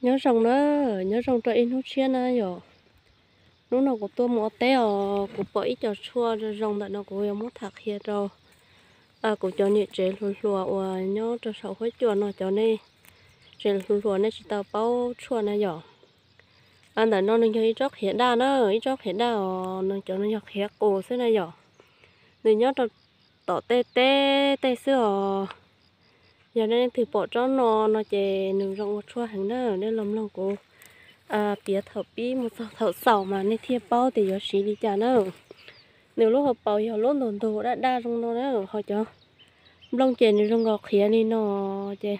Nyob zoo na, nyob zoo rau ib hnub tshiab na yom. Hnub no kuv tuaj mus ua teb os, kuv pom ib co tshuaj zoo zoo ntawm no kuv yuav muab tham qhia rau kuv cov niam tsev hluas hluas uas nyob rau saum huab cua no, cov nej tsev hluas hluas nej tsis tau paub tshuaj na yom. Ntawm no nws yog ib tsob qhiav daj na, ib tsob qhiav daj os, nws cov no yog qhiav qus xwb na yom. Nws nyob rau tom tej teb tej xwb os. Yog nej leej twg pom tsob no no ces nws zoo ua tshuaj heev na, nej los mloog kuv piav thaum pib mus txog thaum xaus mas nej thiaj paub tias yuav siv li cas na. Nws lub hauv paus yog lub ntug ntug daj daj zoo no na, ho cov nplooj ces nws zoo nkaus qhiav li no ces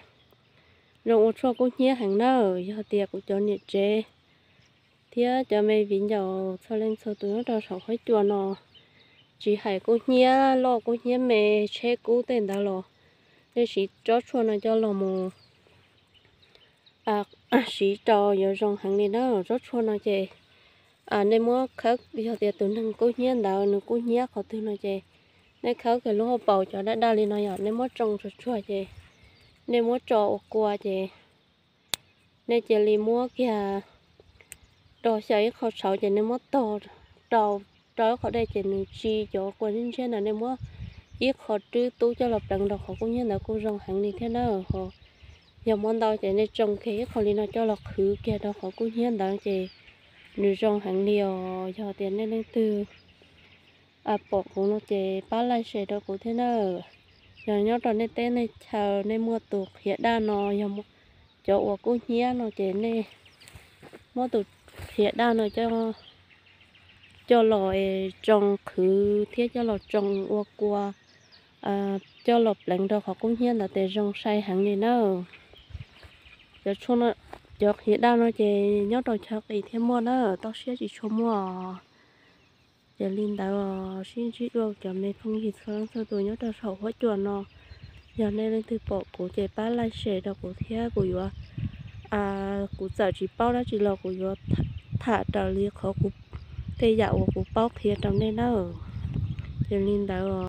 zoo ua tshuaj kub hnyiab heev na. Yog tias kuv cov niam tsev thiab cov me viv ncaus txhua leej txhua tus nyob rau saum huab cua no, tsis hais kub hnyiab loj kub hnyiab me, tsheb kub tej ntawd los nej siv tsob tshuaj no coj los mus siv rau yuav zoo heev li na. Tsob tshuaj no ces nej muab khawb, yog tias tus neeg kub hnyiab ntawd nws kub hnyiab qhov twg no ces nej khawb kiag lub hauv paus cov daj daj li no yom, nej muab tsoo tsuag tsuag ces nej muab tso ua kua ces nej cia li muab kiag do xyaw ib qho tshauv ces nej muab tog rau, rau ib qho dej ces nws tsis cov kua ntsiab ntsiab ntawd, nej muab ib qho rwb tub coj los pleev rau qhov kub hnyiab ntawd kuj zoo heev li thiab na. Ho yog muab ntau ces nej tsoo kiag ib qho li no coj los qhwv kiag rau qhov kub hnyiab ntawd ces nws zoo heev li os. Yog tias nej leej twg pom kuv no ces pab like share rau kuv thiab na. Yog nyob rau nej teb nej chaw nej muaj tus qhiav daj no, yog cov uas kub hnyiab no ces nej muab tus qhiav daj no coj los tsoo qhwv thiab coj los tsoo ua kua, coj los pleev rau qhov kub hnyiab ntawd ces zoo sai heev li na. Cov tshuaj, cov qhiav daj no ces nyob rau chaw qis thiaj muaj na, toj siab tsis tshua muaj. Ces li ntawd sib ntsib dua cov me phooj ywg txhua leej txhua tus nyob rau saum huab cua no. Yog nej leej twg pom kuv ces pab like share rau kuv thiab kuv yuav, kuv txawm tsis paub dab tsi los kuv yuav tham raws li qhov kuv, tej yam uas kuv paub qhia rau nej na. Ces li ntawd